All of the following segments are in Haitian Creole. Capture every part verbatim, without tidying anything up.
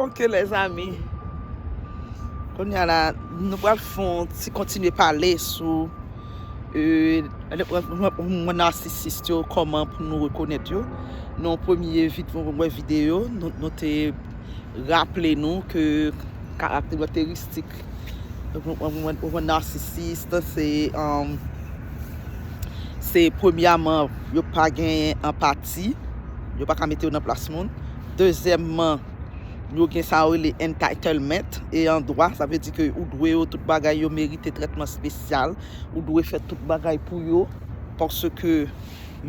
Ok, lèzami. Kounye a la, nou pral fè yon ti kontinye pale sou euh, mwen narsisis yo, kòman pou nou rekonèt yo. Nan premye vid-, mwen videyo, nou, nou te raple nou ke karakteristik yon narsisis, se, um, se premyèman, yo pa gen anpati, yo pa ka mete yo nan plas moun. Dezyèmman, yo gen sa yo rele entitlement, e an dwa, sa vle di ke ou dwe yo tout bagay, yo merite trètman espesyal, ou dwe fè tout bagay pou yo, paske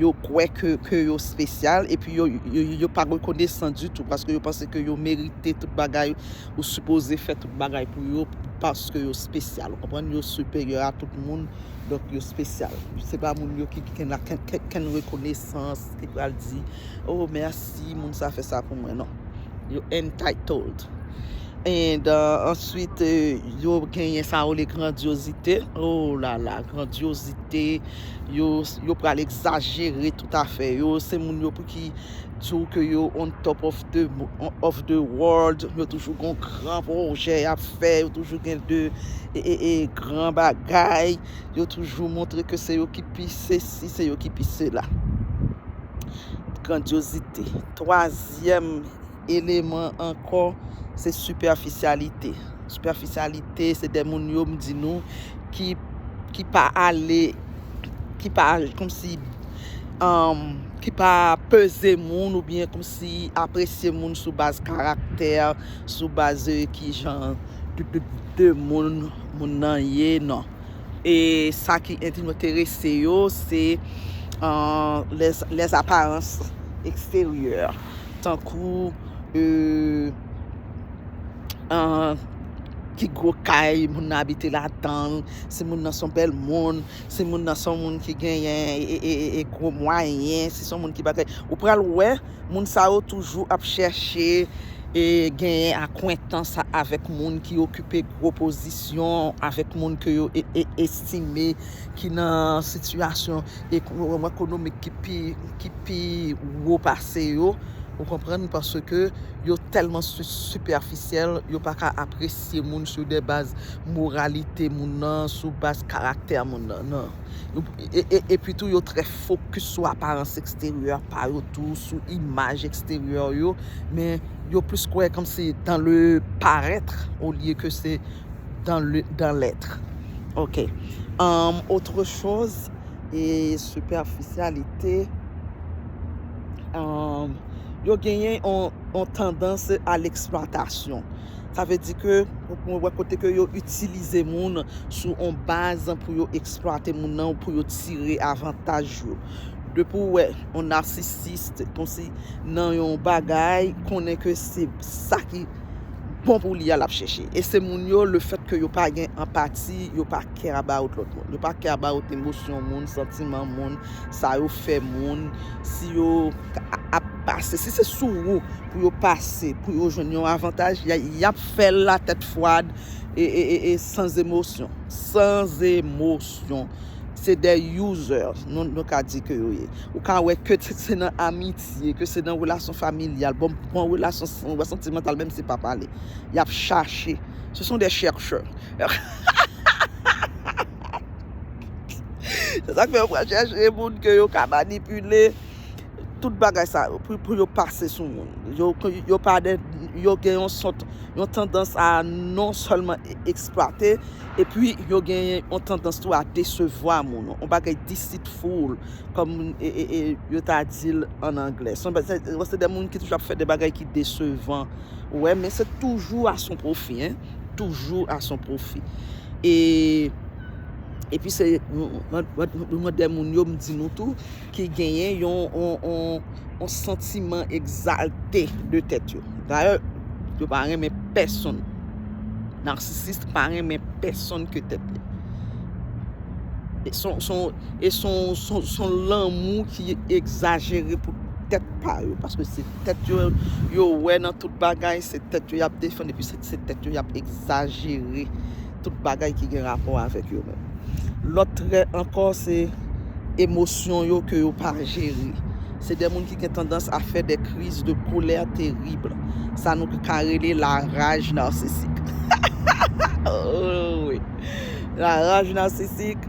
yo kwè ke, ke yo espesyal, epi yo, yo, yo pa rekonesan ditou, paske yo panse ke yo merite tout bagay, ou sipoze fè tout bagay pou yo, paske yo espesyal, ou konprann, yo siperyè a tout moun, donk yo espesyal. Se pa moun yo ki, ki gen la, ken, ken, ken rekonesans, ki pral di, oh, mèsi, moun sa fè sa pou mwen, non. Yo entitled. And, uh, answit, euh, yo genyen sa yo rele grandyozite. Oh la la, grandyozite. Yo, yo pral egzajere tout afè yo. Se moun yo pou ki di w ke yo on top of the, of the world. Yo toujou gen gran pwojè y ap fè. Yo toujou gen de, e, e, e, gran bagay. Yo toujou montre ke se yo ki pi sesi, se yo ki pi sela. Grandyozite. Twazyèm eleman ankò, se sipèfisyalite. Sipèfisyalite, se de moun yo, m di nou, ki, ki pa ale, ki pa, kòmsi, um, ki pa peze moun oubyen kòmsi apresye moun sou baz karaktè, sou baz, euh, ki jan de, de, de moun, moun nan ye, non. E sa ki enterese yo, se, euh, les, les apparences extérieures. Tankou, euh, euh, ki gwo kay moun nan abite ladan l, si moun nan se yon bèl moun, si moun nan se yon moun ki genyen e, e, e, e gwo mwayen, si se yon moun ki bagay. Ou pral wè, moun sa yo toujou ap chèche e genyen akwentans avèk moun ki okipe gwo pozisyon, avèk moun ke yo e, e, estime ki nan sitiyasyon ek-, ekonomik ki pi, ki pi wo pase yo. Ou konprann? Paske yo tèlman su-, sipèfisyèl, yo pa ka apresye moun sou de baz moralite moun nan, sou baz karaktè moun nan, non. E, e, epi tou, yo trè fokis sou aparans eksteryè pa yo tou, sou imaj eksteryè yo, men yo plis kwè kòmsi dans le paraître olye ke se dans le, dans l'être. Ok. Um, autre chose, e sipèfisyalite, um, yo genyen yon, yon tandans a leksplwatasyon. Sa vle di ke, ou wè kote ke yo itilize moun sou yon baz pou yo eksplwate moun nan, pou yo tire avantaj yo. Depi w wè yon narsisis, kòmsi nan yon bagay, konnen ke se sa ki bon pou li a l ap chèche. E se moun yo, le fèt ke yo pa gen anpati, yo pa care about lòt moun. Yo pa care about emosyon moun, santiman moun, sa yo fè moun, si yo ap pase, si se sou ou pou yo pase, pou yo jwenn yon avantaj, y a, y ap fè l la tèt fwad e, e, e, e sans émotion. Sans émotion. Se de user, nou, nou ka di ke yo ye. Ou ka wè ke se, se nan amitye, ke se nan relasyon familyal, bon, bon relasyon, santimantal, menm si pa pale. Y ap chache. Ce sont des chercheurs. Se sa k fè yo pral chèche moun ke yo ka manipile. Tout bagay sa yo, pou, pou yo pase sou moun. Yo, yo pa de, yo gen yon sòt, yon tandans a non sèlman e-, eksplwate, epi yo gen yon tandans tou a desevwa moun. Yon bagay deceitful, kòm, e, e, e, yo ta di l an anglè. Se, se, se de moun ki toujou ap fè de bagay ki desevan. Ou wè, men se toujou à son profit, hein. Toujours à son profit. E, epi se, mwen, mwen, mwen, mwen de moun yo, m di nou tou, ki genyen yon, yon, yon, yon santiman egzalte de tèt yo. Dayè, yo pa renmen pèsonn. Narsisis pa renmen pèsonn ke tèt li. E son, son, e son, son, son lanmou ki egzajere pou tèt pa yo. Paske se tèt yo, yo wè nan tout bagay, se tèt yo y ap defann, epi se, se tèt yo y ap egzajere tout bagay ki gen rapò avèk yo menm. Lòt trè ankò, se emosyon yo ke yo pa jere. Se de moun ki gen tandans a fè de kriz de kolè terib. Sa nou ka rele la raj nasisik. Oh, wi. La raj nasisik,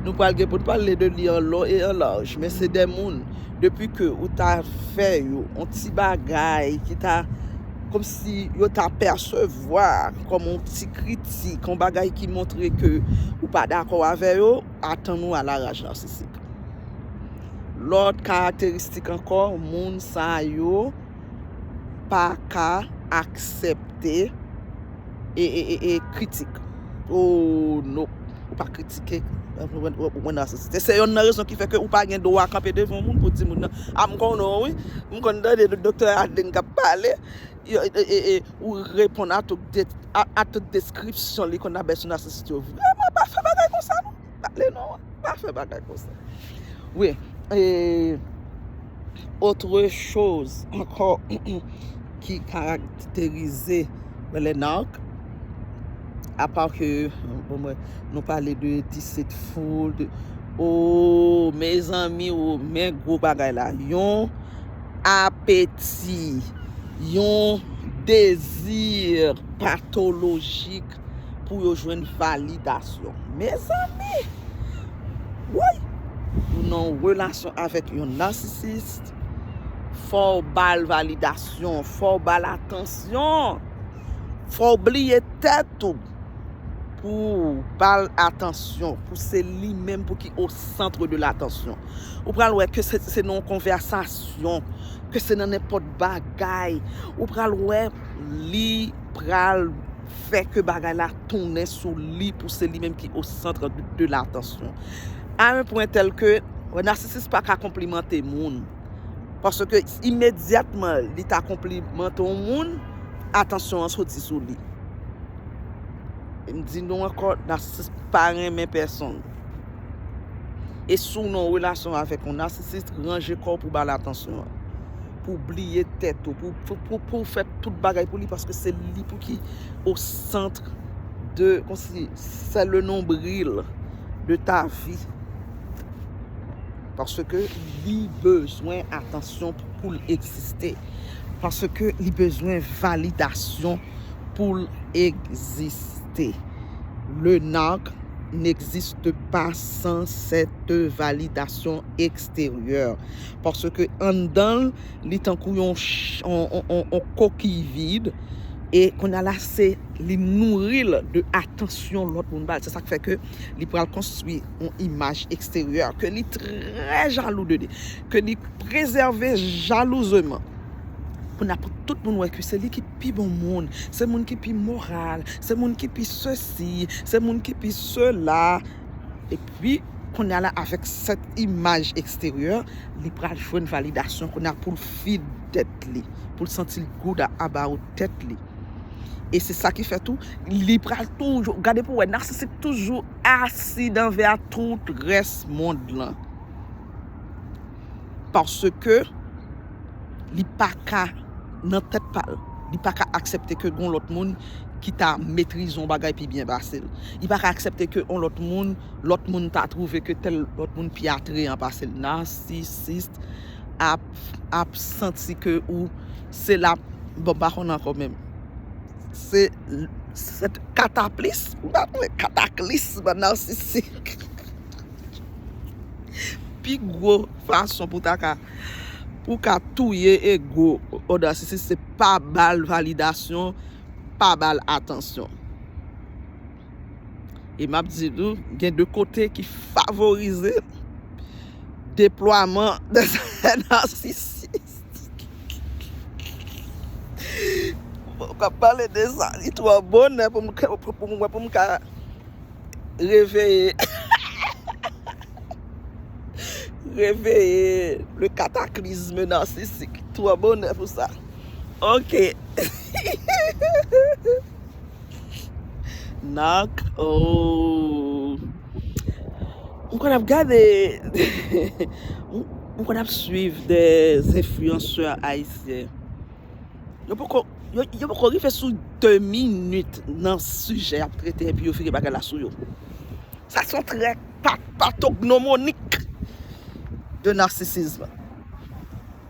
nou pral gen pou n pale de li an lon e an laj. Men se de moun, depi ke ou ta fè yo yon ti bagay ki ta, kòmsi yo ta pèsevwa kòm yon ti kritik, yon bagay ki montre ke ou pa dakò avè yo, atann ou a la raj nasisik. Lòt karakteristik ankò, moun sa yo pa ka aksepte e, e, e, e kritik. Oh, no. Ou pa kritike. Ou, ou, ou, ou, se, se youn nan rezon ki fè ke ou pa gen dwa kanpe devan moun pou di moun nan, "A, m konn ou, wi. M konn tande doktè Adeline k ap pale." Yo, e, e, e, ou reponn a tout de, a, a tout deskripsyon li konn ap bay sou narsisist yo. Vrèman, pa fè bagay konsa, non. Pale non, pa fè bagay konsa. Wi, e, autre chose ankò ki karakterize les narcs, apa ke, bon, mwen, nou pale de deceitful, de, oh, mezanmi, oh, men gwo bagay la. Yon apeti, yon dezi patolojik pou yo jwenn validasyon. Mezanmi! Woy! Ou nan yon relasyon avèk yon narcissiste, fò w ba l validasyon, fò w ba l atansyon, fò w bliye tèt ou pou w ba l atansyon, pou se li menm pou ki au centre de l'attention. Ou pral wè ke se, se nan yon konvèsasyon, ke se nan nenpòt bagay, ou pral wè li pral fè ke bagay la tounen sou li pou se li menm ki au centre de, de l'attention. A un point tel ke, wè, narsisis pa ka konplimante moun. Paske imedyatman li ta konplimante yon moun, atansyon an soti sou li. E m di nou ankò, narsisis pa renmen pèsonn. E si w nan yon relasyon avèk yon narsisis, ranje kò w pou ba l atansyon an. Pou w bliye tèt ou, pou, pou, pou, pou w fè tout bagay pou li, paske se li pou ki au centre de, kòmsi, c'est le nombril de ta vie. Paske li bezwen atansyon pou l egziste. Paske li bezwen validasyon pou l egziste. Le narc n'existe pas sans cette validation extérieure. Paske anndan l, li tankou yon, yon, yon, yon, yon kokiy vid. E kounye a la, se li nouri l de atansyon lòt moun ba l. Se sa k fè ke li pral konstwi yon imaj eksteryè, ke li trè jalou de li, ke li prezève jalouzeman. Kounye a pou tout moun wè ke se li ki pi bon moun, se moun ki pi moral, se moun ki pi sesi, se moun ki pi sela. Epi, kounye a la, avèk sèt imaj eksteryè, li pral jwenn validasyon kounye a pou l fid tèt li, pou l santi l good about tèt li. E se sa ki fè tou, li pral toujou, gade pou wè, narsisis toujou asidan vè tout rès mond lan. Paske li pa ka, nan tèt pa l, li pa ka aksepte ke gon lòt moun ki ta metrize yon bagay pi byen pase l. Li pa ka aksepte ke yon lòt moun, lòt moun ta twouve ke tèl lòt moun pi atreyan pase l. Narsisis ap, ap santi ke ou se la, bon, m pa konn ankò menm. Se, se kataklis, ou pa konnen kataklis, ban narsisik. Pi gwo fason pou ta ka, pou ka touye ego yon narsisis, se pa ba l validasyon, pa ba l atansyon. E m ap di nou, gen de kote ki favorize deplwaman de narsisis. Mwen k ap pale de sa, li twò bonè pou m, pou, pou mwen, pou m ka reveye, reveye le cataclysme narcissique. Twò bonè pou sa. Ok. Nak, oh. M konn ap gade, m konn ap swiv de enfliyansè ayisyen. Yo poko, yo, yo poko rive sou de minit nan sijè y ap trete epi yo vire bagay la sou yo. Sa se yon trè pa, patognomonik de narsisizm.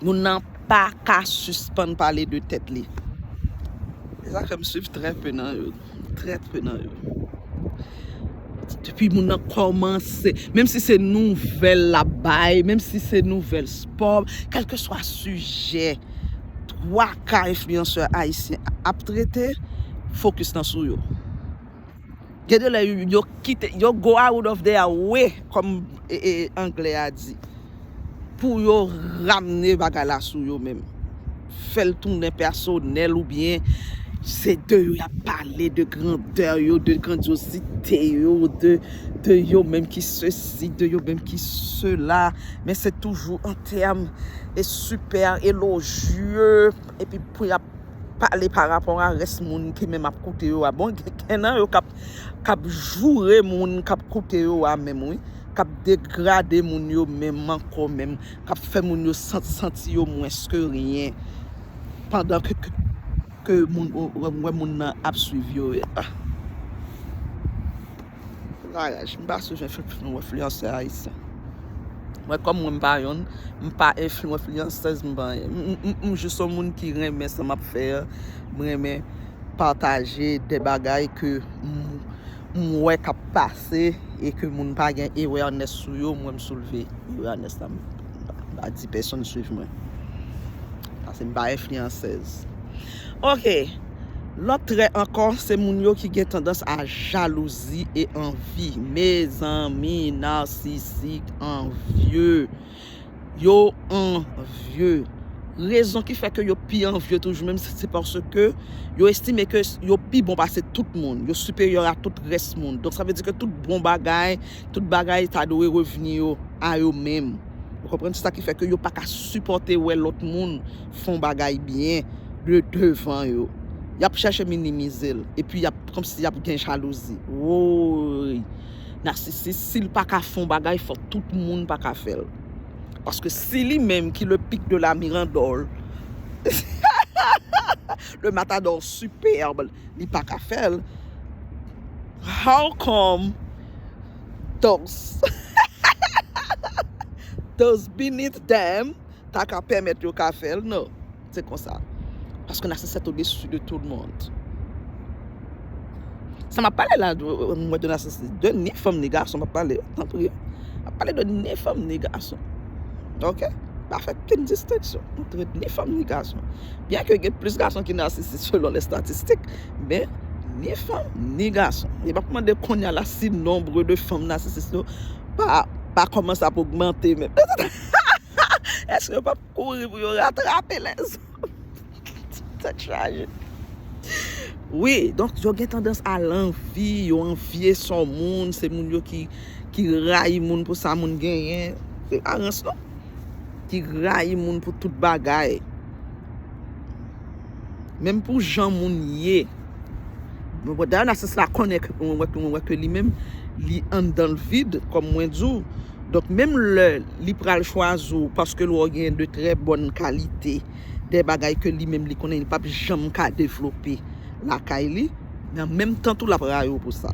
Moun nan pa ka sispann pale de tèt li. Se sa fè m swiv trè pe nan yo. Trè pe nan yo. Depi moun nan kòmanse, menm si se nouvèl l ap bay, menm si se nouvèl spò, kèlkeswa sijè, twa ka enfliyansè ayisyen ap trete, fokis nan sou yo. Gen de lè yo, yo kite, yo go out of their way, kòm e, e, anglè a di, pou yo ramne bagay la sou yo menm. Fè l tounen pèsonèl oubyen se de yo y ap pale, de grandè yo, de grandyozite yo, de, de yo menm ki sesi, de yo menm ki sela, men se toujou an tèm e sipè elojye, epi pou y ap pale pa rapò a rès moun ki menm ap koute yo a. Bon, gen, gen nan yo k ap, k ap joure moun k ap koute yo a menm, wi, k ap degrade moun yo menm ankò menm, k ap fè moun yo santi, santi yo mwens ke ryen, pandan ke, ke, ke moun, w, w, w, moun nan ap swiv yo. Ah. Rayaj, m pa sou jan fè fè yon enfliyansè ayisyen. Mwen, kòm mwen, m pa yonn, m pa enfli-, enfliyansèz, m pa anyen. M, m, m, m jis yon moun ki renmen sa m ap fè a. M renmen pataje de bagay ke m, m wè k ap pase e ke moun pa gen awareness sou yo, mwen m soulve awareness la. M pa di pèsonn swiv mwen. Paske m pa enfliyansèz. Ok. Lòt trè ankò, se moun yo ki gen tandans a jalouzi e anvi. Mezanmi, narsisik, anvye. Yo anvye. Rezon ki fè ke yo pi anvye toujou menm, se, se paske yo estime ke yo pi bon pase tout moun. Yo siperyè a tout rès moun. Donk, sa vle di ke tout bon bagay, tout bagay ta dwe revni yo, a yo menm. Ou konprann? Se sa ki fè ke yo pa ka sipòte wè lòt moun fè yon bagay byen de devan yo. Y ap chèche minimize l. Epi y ap, kòmsi y ap gen jalouzi. Woy! Nasisis, si l pa ka fè yon bagay, fò tout moun pa ka fè l. Paske si li menm ki le pic de la mirandole, le matador superbe, li pa ka fè l, how come those, those beneath them ta ka pèmèt yo ka fè l? Non. Se konsa. Parce que narcissiste est au-dessus de tout le monde. Sa m ap pale la, de, mwen de narcissiste, de ni fanm ni gason, m ap pale, tanpri. M ap pale de ni fanm ni gason. Ok? Pa fè okenn distenksyon antre ni fanm ni gason. Byen ke gen plis gason ki nasisis selon lè statistik, men ni fanm ni gason. E m ap mande kounye a la si nonbre de fanm nasisis yo pa, pa kòmanse ap ogmante menm. Èske yo p ap kouri pou yo ratrape lèzòm? Tèt chaje. Wi, donk yo gen tandans a lanvi, yo anvye sò moun, se moun yo ki, ki rayi moun pou sa moun genyen. Se pa rans non. Ki rayi moun pou tout bagay. Menm pou jan moun ye. Bon, dayè, nasisis la konnen ke, mwen wè ke, mwen wè ke li menm, li anndan l vid, kòm mwen di w. Donk, menm lè li pral chwazi w, paske l wè w gen de trè bòn kalite, de bagay ke li menm li konnen li p ap janm ka devlope lakay li, nan menm tan tou l ap rayi w pou sa.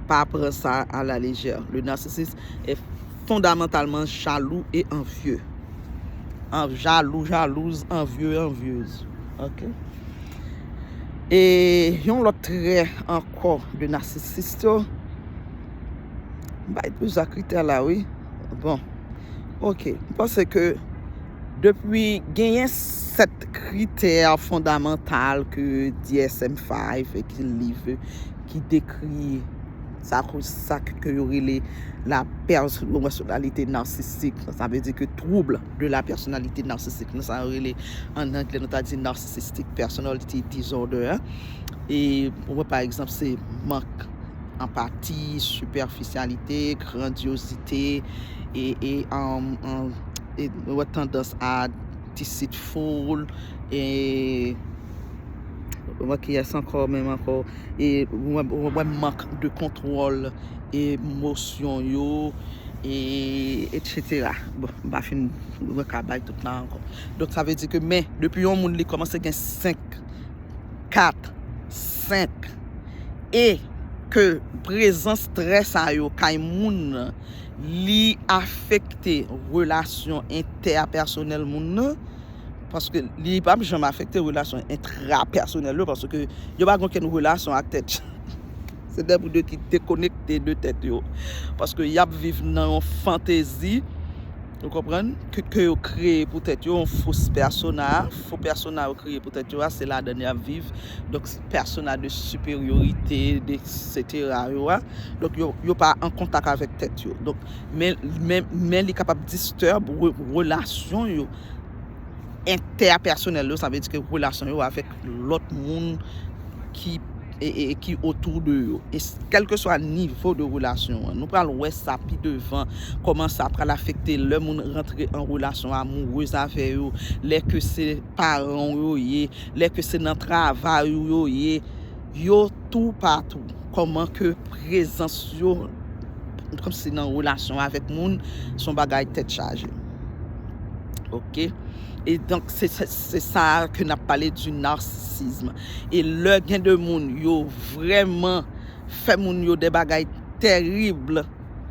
Pa pran sa à la légère. Le narcissiste est fondamentalement jaloux et envieux. An-, jaloux, jalouse, envieux, envieuse. Ok? E yon lòt trè ankò de nasisis yo, m bay plizyè kritè la, wi. Bon. Ok, m panse ke depi genyen sèt kritè fondamantal ke D S M five, ki liv ki dekri sa, sa ke yo rele la pèsonalite narsisik, sa vle di ke trouble de la personnalité narcissique, nan sa yo rele an anglè, nou ta di narcissistic personality disorder. E ou wè, pa egzanp, se mank anpati, sipèfisyalite, grandyozite, e, e, um, um, e, ou wè tandans a deceitful, e, ou wè kiyès ankò, menm ankò, e, ou wè, ou wè mank de kontwòl emosyon yo, e, etsetera. Bon, m pa fin, mwen ka bay tout la ankò. Donk, sa vle di ke, men, depi yon moun li kòmanse gen senk, kat, senk, e ke prezans trè sa yo kay moun nan, li afekte relasyon entèpèsonèl moun nan, paske li p ap janm afekte relasyon entrapèsonèl yo, paske yo pa gen okenn relasyon ak tèt. Se de moun de ki dekonekte de tèt yo. Paske y ap viv nan yon fantezi, ou konprann, ke, ke yo kreye pou tèt yo, yon fos pèsona. Fo pèsona yo kreye pou tèt yo a, se ladan y ap viv. Donk, pèsona de siperyorite, de etsetera yo a. Donk, yo, yo pa an kontak avèk tèt yo. Donk, men, men, men li kapab disturb re-, relasyon yo entèpèsonèl yo, sa vle di ke relasyon yo avèk lòt moun ki, e, e, ki otou de yo. E s-, kèlkeswa nivo de relasyon an, nou pral wè sa pi devan, kòman sa pral afekte lè moun rantre an relasyon amourez avè yo, lè ke se paran w yo ye, lè ke se nan travay ou yo ye, yo toupatou. Kòman ke prezans yo, kòmsi nan relasyon avèk moun, se yon bagay tèt chaje. Oke? E donk, se, se, se sa ke n ap pale di narsisizm. E lè gen de moun, yo vrèman fè moun yo de bagay tèrib,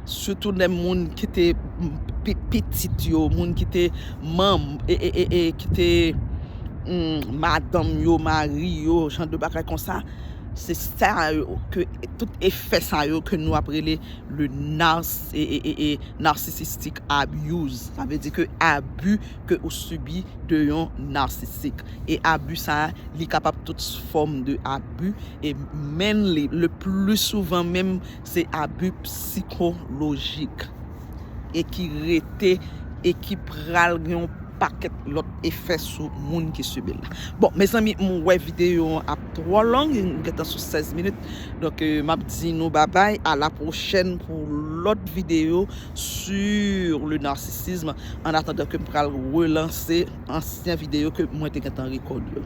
sitou de moun ki te pi-, pitit yo, moun ki te manm, e, e, e, e ki te, mm, madanm yo, mari yo, jan de bagay konsa, se sa yo ke, tout efè sa yo ke nou ap rele le nars-, e, e, e, e, narcissistic abuse. Sa vle di ke abi ke ou sibi de yon narsisik. E abi sa, li kapab tout fòm de abi. E mainly, le pli souvan menm, se abi sikolojik. E ki rete, e ki pral gen yon pakèt lòt efè sou moun ki sibi l la. Bon, mezanmi, m wè videyo an ap twò long, m gentan sou sèz minit. Donk, euh, m ap di nou babay, a la pwochèn pou lòt videyo sur le narcissisme. An atandan ke m pral relanse ansyen videyo ke mwen te gentan rekòd yo.